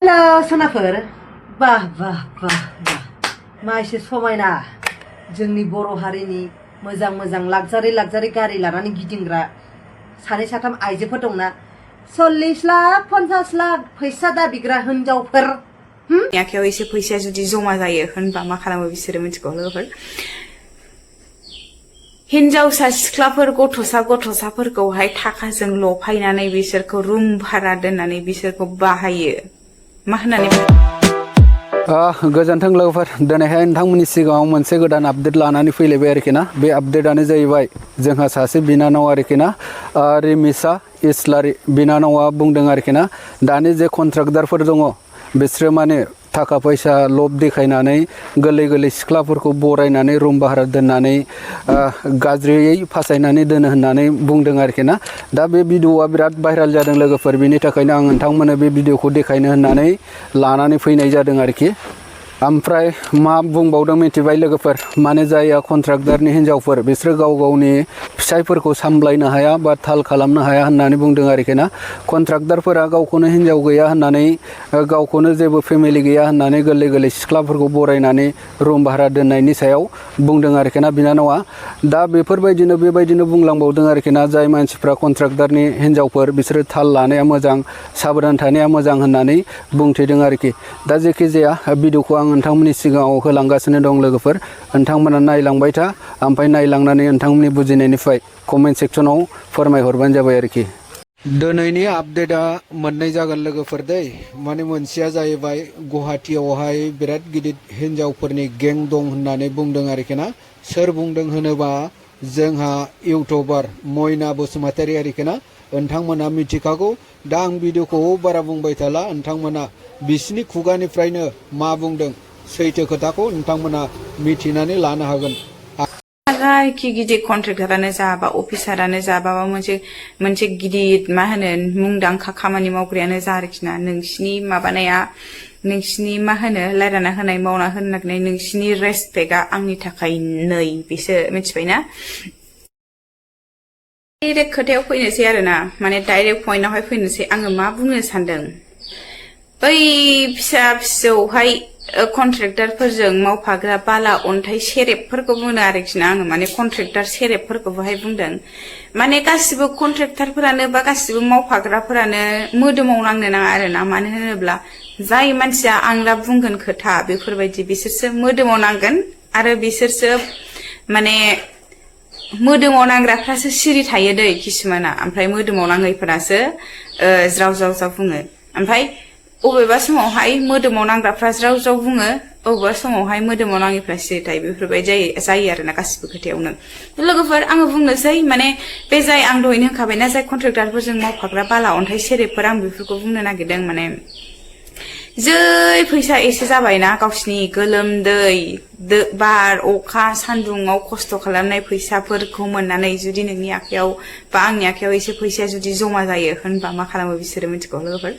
Halo sonaफोर bah मा एसे समायना जोंनि बर' हारिनि मोजां लाक्जारि गारि लानानै गिदिंग्रा सानै साथाम आइजोफोर दंना 40 लाख 50 लाख फैसा दाबिग्रा हिनजावफोर आखायाव एसे फैसाया जुदि जमा जायो होनबा मा खालामो बिसोरो मिथिगौ लोगोफोर हिनजावसा सिख्लाफोर गथ'साफोरखौहाय थाखाजों लफायनानै बिसोरखौ रुम भारा दोननानै बिसोरखौ बाहायो मा होननानै गोजोन्थों लोगोफोर दिनैहाय नोंथांमोननि सिगाङाव मोनसे गोदान आपडेट लानानै फैलायबाय आरोखि ना बे आपडेटआनो जाहैबाय जोंहा सासे बिनानाव आरोखि ना रिमिशा लslary बिनानावा बुंदों आरोखि ना दानि जे कन्ट्राक्टरफोर दङ बिसोरो माने थाखा फैसा लब देखायनानै गोरलै सिख्लाफोरखौ बरायनानै रुम भारा दोननानै गाज्रियै फासायनानै दोनो होननानै बुंदों आरोखि ना दा बे भिडिअआ बिराद भाइराल जादों लोगोफोर बिनि थाखायनो आं नोंथांमोननो बे भिडिअखौ देखायनो होननानै लानानै फैनाय जादों आरोखि ओमफ्राय मा बुंबावदों मिथिबाय लोगोफोर माने जायहा कन्ट्राक्टरनि हिनजावफोर बिसोर गावनि फिसायफोरखौ सामलायनो हाया बा थाल खालामनो हाया होननानै बुंदों आरोखि ना कन्ट्राक्टरफोरा गावखौनो हिनजाव गैया होननानै गावखौनो जेबो फेमिलि गैया होननानै गोरलै सिख्लाफोरखौ बरायनानै रुम भारा दोननायनि सायाव बुंदों आरोखि ना बिनानावा दा बेबायदिनो बुंलांबावदों आरोखि ना जाय मानसिफ्रा कन्ट्राक्टरनि हिनजावफोर बिसोरो थाल लानाया मोजां साबधान थानाया मोजां होननानै बुंथिदों आरोखि दा जेखि जाया भिडिअखौ आं नोंथांमोननि सिगाङाव होलांगासिनो दं लोगोफोर नोंथांमोना नायलांबाय था ओमफ्राय नायलांनानै नोंथांमोननि बुजिनायनिफ्राय कमेन्ट सेक्सनाव फोरमायहरबानो जाबाय आरोखि दिनैनि आपडेटआ मोननै जागोन लोगोफोर दै माने मोनसेया जाहैबाय गुवाहाटीयावहाय बिराद गिदिर हिनजावफोरनि गें दं होननानै बुंदों आरोखि ना सोर बुंदों होनोबा जोंहा इउटुबार मयना बसुमतारी आरोखि ना नोंथांमोना मिथिखागौ दा आं भिडिअखौ बारा बुंबाय थाला नोंथांमोना बिसिनि खुगानिफ्रायनो मा बुंदों सैथो खोथाखौ नोंथांमोना मिथिनानै लानो हागोन जायखि गिदिर कन्ट्रेक्टरानो जा बा अफिसारानो जा बा मोनसे गिदिर मा होनो मुंदांखा खामानि मावग्रायानो जा आरोखि ना नोंसिनि माबानाया नोंसिनि मा होनो रायलायना होनाय मावना होनो नागिरनाय नोंसिनि रेसपेक्टआ आंनि थाखाय नै बिसो मिथिबायना डाइरेक्ट खोथायाव फैनोसै आरोना माने डाइरेक्ट पइन्टआवहाय फैनोसै आङो मा बुंनो सानदों बै फिसौहाय कन्ट्रेक्टरफोरजों मावफाग्रा बाला अन्थाइ सेरेबफोरखौ बुङो आरोखि ना आङो माने कन्ट्रेक्टर सेरेबफोरखौहाय बुंदों माने गासिबो कन्ट्रेक्टरफोरानो बा गासिबो मावफाग्राफोरानो मोदोमाव नांनो नाङा आरोना मानो होनोब्ला जाय मानसिया आं दा बुंगोन खोथा बेफोरबायदि बिसोरसो मोदोमाव नांगोन आरो बिसोरसो माने मोदोमाव नांग्राफ्रासो सिरि थायो दै किसुमाना ओमफ्राय मोदोमाव नाङैफोरासो ज्राव बुङो ओमफ्राय अबेबा समावहाय मोदोमाव नांग्राफ्रा ज्राव बुङो अबेबा समावहाय मोदोमाव नाङैफ्रा सिरि थायो बेफोरबायदि जायो आरोना गासिबो खोथायावनो लोगोफोर आङो बुंनोसै माने बे जाय आं दहायनो होनखाबायना जाय कन्ट्रेक्टरफोरजों मावफाग्रा बाला अन्थाइ सेरेबफोर आं बेफोरखौ बुंनो नागिरदों माने जै फैसा एसे जाबायना गावसिनि गोलोमदै बार अखा सान्दुङाव खस्थ' खालामनाय फैसाफोरखौ मोननानै जुदि नोंनि आखायाव बा आंनि आखायाव एसे फैसाया जुदि जमा जायो होनबा मा खालामो बिसोरो मिथिगौ लोगोफोर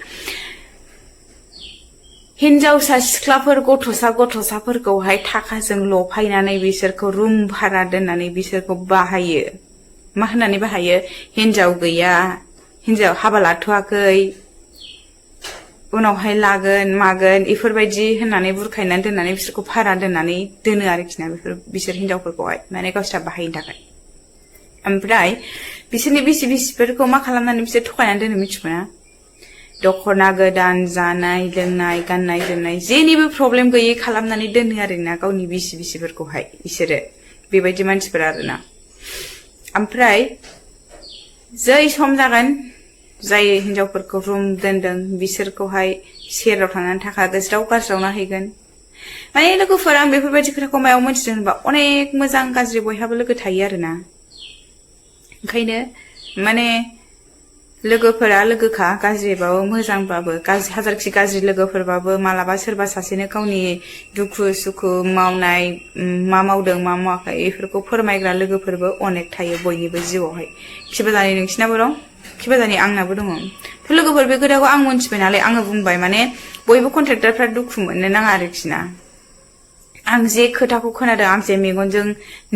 हिनजावसा सिख्लाफोर गथ'साफोरखौहाय थाखाजों लफायनानै बिसोरखौ रुम भारा दोननानै बिसोरखौ बाहायो मा होननानै बाहायो हिनजाव गैया हिनजाव हाबा लाथ'वाखै उनावहाय लागोन मागोन इफोरबायदि होननानै बुरखायनानै दोननानै बिसोरखौ भारा दोननानै दोनो आरोखि ना बिसोर हिनजावफोरखौहाय माने गावस्रा बाहायनो थाखाय ओमफ्राय बिसोरनि बिसिफोरखौ मा खालामनानै बिसोर थगायनानै दोनो मिथिगौना दख'ना गोदान जानाय लोंनाय गाननाय जोमनाय जेनिबो प्रब्लेम गैयै खालामनानै दोनो आरोना गावनि बिसिफोरखौहाय बिसोरो बेबायदि मानसिफोर आरोना ओमफ्राय जै सम जागोन जाय हिनजावफोरखौ रुम दोनदों बिसोरखौहाय सेराव थांनानै थाखा गाज्रावना हैगोन माने लोगोफोर आं बेफोरबायदि खोथाखौ मायाव मोनथिदों होनबा अनेक मोजां गाज्रि बयहाबो लोगो थायो आरोना ओंखायनो माने लोगोफोरा लोगोखा गाज्रिबाबो मोजांबाबो हाजारखि गाज्रि लोगोफोरबाबो मालाबा सोरबा सासेनो गावनि दुखु सुखु मावनाय मा मावदों मा मावाखै बेफोरखौ फोरमायग्रा लोगोफोरबो अनेक थायो बयनिबो जिउआवहाय खिबाजानि नोंसिनाबो दं खिबाजानि आंनाबो दङ लोगोफोर बे खोथाखौ आं मोनथिबाय नालाय आङो बुंबाय माने बयबो कन्ट्रेक्टरफ्रा दुखु मोननो नाङा आरोखि ना आं जे खोथाखौ खोनादों आं जे मेगनजों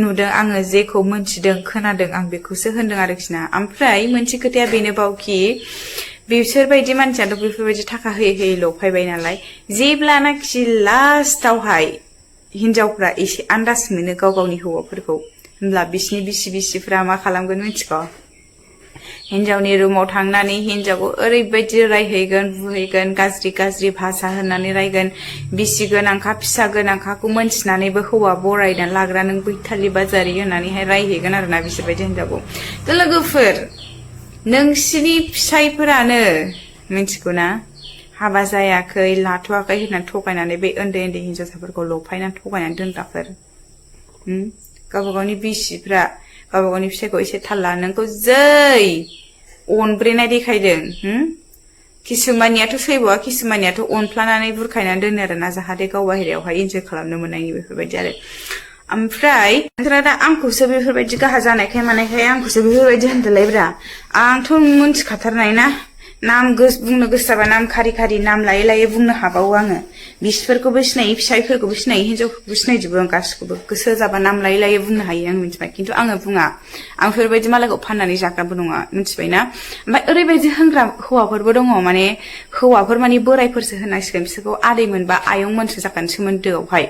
नुदों आङो जेखौ मोनथिदों खोनादों आं बेखौसो होनदों आरोखि ना ओमफ्राय मोनसे खोथाया बेनोबावखि बिसोरबायदि मानसियाथ' बेफोरबायदि थाखा होयै होयै लफायबाय नालाय जेब्लानाखि लास्टावहाय हिनजावफ्रा एसे आन्दाज मोनो गाव गावनि हौवाफोरखौ होमब्ला बिसिनि बिसिफ्रा मा खालामगोन मिथिगौ हिनजावनि रुमाव थांनानै हिनजावखौ ओरैबायदि रायहैगोन बुहैगोन गाज्रि भाषा होननानै रायगोन बिसि गोनांखा फिसा गोनांखाखौ मोनथिनानैबो हौवा बरायना लाग्रा नों बैथालि बाजारि होननानैहाय रायहैगोन आरोना बिसोरबायदि हिनजावखौ लोगोफोर नोंसिनि फिसायफोरानो मिथिगौ ना हाबा जायाखै लाथ'वाखै होननानै थगायनानै बे उन्दै हिनजावसाफोरखौ लफायनानै थगायनानै दोनग्राफोर गावबा गावनि बिसिफ्रा गावबा गावनि फिसायखौ एसे थाल ला नोंखौ जै अनब्रेनाय देखायदों किसुमानियाथ' सैबावा किसुमानियाथ' अनफ्लानानै बुरखायनानै दोनो आरोना जाहाथे गाव बाहेरायावहाय इन्जय खालामनो मोननायनि बेफोरबायदि आरो ओमफ्राय नोंसोरा दा आंखौसो बेफोरबायदि गाहा जानायखाय मानायखाय आंखौसो बेफोरबायदि होनदोलायब्रा आंथ' मोनथिखाथारनाय ना नाम बुंनो गोसो जाबा नाम खारि नाम लायै बुंनो हाबावो आङो बिसिफोरखौबो सिनायो फिसायफोरखौबो सिनायो हिनजावफोरखौबो सिनायजोबो आं गासिखौबो गोसो जाबा नाम लायै बुंनो हायो आं मिथिबाय खिन्थु आङो बुङा आं बेफोरबायदि मालायखौ फाननानै जाग्राबो नङा मिथिबायना ओमफ्राय ओरैबायदि होनग्रा हौवाफोरबो दङ माने हौवाफोर माने बोरायफोरसो होनांसिगोन बिसोरखौ आदैमोन बा आयंमोनसो जागोन सोमोन्दोआवहाय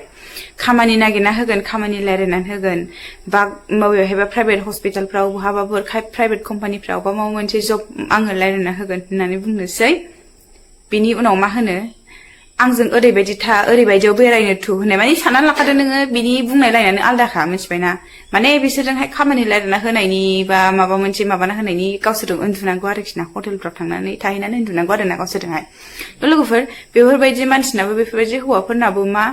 खामानि नागिरना होगोन खामानि रायलायनानै होगोन बा बबेहायबा प्राइभेट हस्पिटालफ्राव बहाबाफोर प्राइभेट कम्पानिफ्राव बा माबा मोनसे जब आङो रायलायना होगोन होननानै बुंनोसै बिनि उनाव मा होनो आंजों ओरैबायदि था ओरैबायदियाव बेरायनो थु होननाय माने साननानै लाखादो नोङो बिनि बुंनाय लायनानै आलदाखा मिथिबायना माने बिसोरजोंहाय खामानि रायलायना होनायनि बा माबा मोनसे माबाना होनायनि गावसोरजों उन्दुनांगौ आरोखि ना हटेलफ्राव थांनानै थाहैनानै उन्दुनांगौ आरोना गावसोरजोंहाय लोगोफोर बेफोरबायदि मानसिनाबो बेफोरबायदि हौवाफोरनाबो मा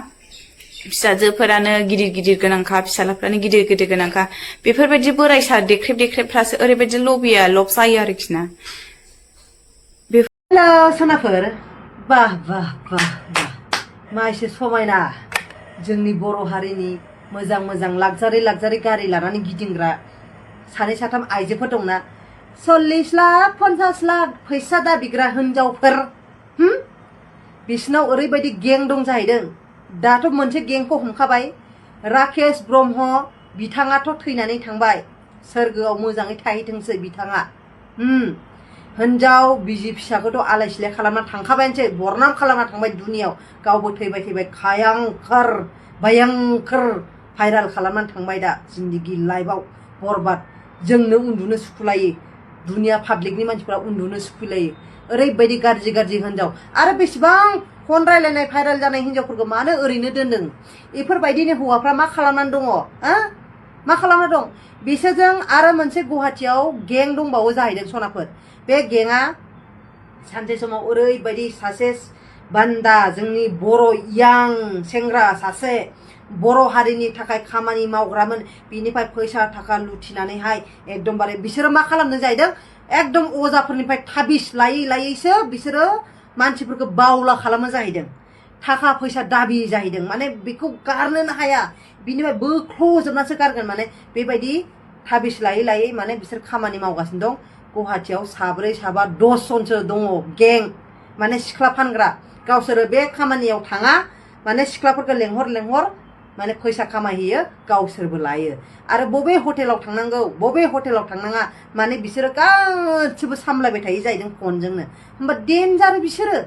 फिसाजोफोरानो गिदिर गोनांखा फिसालाफ्रानो गिदिर गोनांखा बेफोरबायदि बोरायसा देख्रेबफ्रासो ओरैबायदि लब जायो आरोखि ना हेलो सनाफोर बाह मा एसे समायना जोंनि बर' हारिनि मोजां लाक्जारि गारि लानानै गिदिंग्रा सानै साथाम आइजोफोर दंना 40 लाख 50 लाख फैसा दाबिग्रा हिनजावफोर बिसिनाव ओरैबायदि गें दं जाहैदों दाथ' मोनसे गेंखौ हमखाबाय राकेश ब्रह्म बिथाङाथ' थैनानै थांबाय सोरगोआव मोजाङै थाहैथोंसै बिथाङा हिनजाव बिजि फिसाखौथ' आलाय सिलाय खालामना थांखाबायानोसै बरनाम खालामना थांबाय दुनियाव गावबो थैबाय भयंकर भाइराल खालामनानै थांबाय दा जिन्दगि लाइफआव बरबाद जोंनो उन्दुनो सुखुलायो दुनिया पाब्लिकनि मानसिफ्रा उन्दुनो सुखुलायो ओरैबायदि गाज्रि हिनजाव आरो बेसेबां फन रायलायनाय भाइराल जानाय हिनजावफोरखौ मानो ओरैनो दोनदों बेफोरबायदिनो हौवाफ्रा मा खालामनानै दङ मा खालामना दं बिसोरजों आरो मोनसे गुवाहाटियाव गें दंबावो जाहैदों सनाफोर बे गेंआ सानसे समाव ओरैबायदि सासे बान्दा जोंनि बर' यां सेंग्रा सासे बर' हारिनि थाखाय खामानि मावग्रामोन बिनिफ्राय फैसा थाखा लुथिनानैहाय एकदमबारे बिसोरो मा खालामदों जाहैदों एकदम अजाफोरनिफ्राय थाबिस लायैसो बिसोरो मानसिफोरखौ बावला खालामो जाहैदों थाखा फैसा दाबि जाहैदों माने बेखौ गारनोनो हाया बिनिफ्राय बोख्ल'जोबनासो गारगोन माने बेबायदि थाबिस लायै माने बिसोर खामानि मावगासिनो दं गुवाहाटियाव 7 7 10 जनसो दङ गें माने सिख्ला फानग्रा गावसोरो बे खामानियाव थाङा माने सिख्लाफोरखौ लेंहर माने फैसा खामायहैयो गावसोरबो लायो आरो बबे हटेलाव थांनांगौ बबे हटेलाव थांनाङा माने बिसोरो गासिबो सामलायबाय थायो जाहैदों फनजोंनो होमबा डेन्जार बिसोरो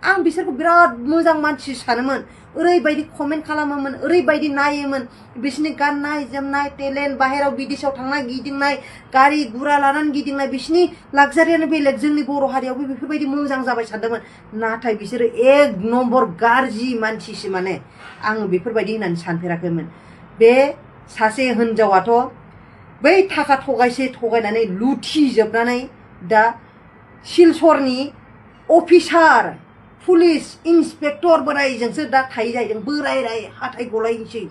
आं बिसोरखौ बिराद मोजां मानसि सानोमोन ओरैबायदि कमेन्ट खालामोमोन ओरैबायदि नायोमोन बिसोरनि गाननाय जोमनाय टेलेन्ट बाहेराव बिदेशाव थांनाय गिदिंनाय गारि गुरा लानानै गिदिंनाय बिसोरनि लाक्जारियानो बेलेग जोंनि बर' हारियावबो बेफोरबायदि मोजां जाबाय सानदोंमोन नाथाय बिसोरो 1 नम्बर गाज्रि मानसिसो माने आं बेफोरबायदि होननानै सानफेराखैमोन बे सासे हिनजावाथ' बै थाखा थगायनानै लुथिजोबनानै दा सिलचरनि अफिसार पुलिस इन्सपेक्टर बोरायजोंसो दा थायो जाहैदों बोराय हाथाय गलायनोसै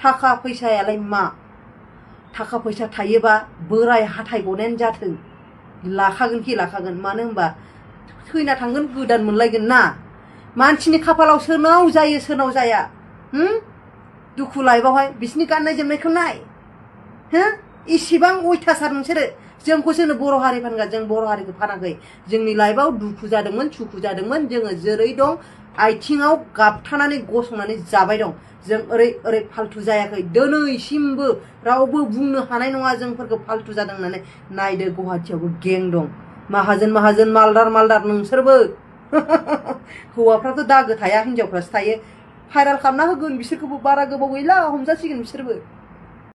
थाखा फैसायालाय मा थाखा फैसा थायोबा बोराय हाथाय गनायानो जाथों लाखागोन मानो होनबा थैना थांगोन गोदान मोनलायगोन ना मानसिनि खाफालाव सोरनाव जायो सोरनाव जाया दुखु लाइफआवहाय बिसिनि गाननाय जोमनायखौ नाय इसेबां अयथासार नोंसोरो जोंखौसो बर' हारि फानग्रा जों बर' हारिखौ फानाखै जोंनि लाइफआव दुखु जादोंमोन सुखु जादोंमोन जोङो जेरै दं आथिङाव गाबथानानै गसंनानै जाबाय दं जों ओरै फाल्थु जायाखै दिनैसिमबो रावबो बुंनो हानाय नङा जोंफोरखौ फाल्थु जादों होननानै नायदो गुवाहाटियावबो गें दं माहाजोन माहाजोन मालदार मालदार नोंसोरबो हौवाफ्राथ' दागो थाया हिनजावफ्रासो थायो भाइराल खालामना होगोन बिसोरखौबो बारा गोबाव गैला हमजासिगोन बिसोरबो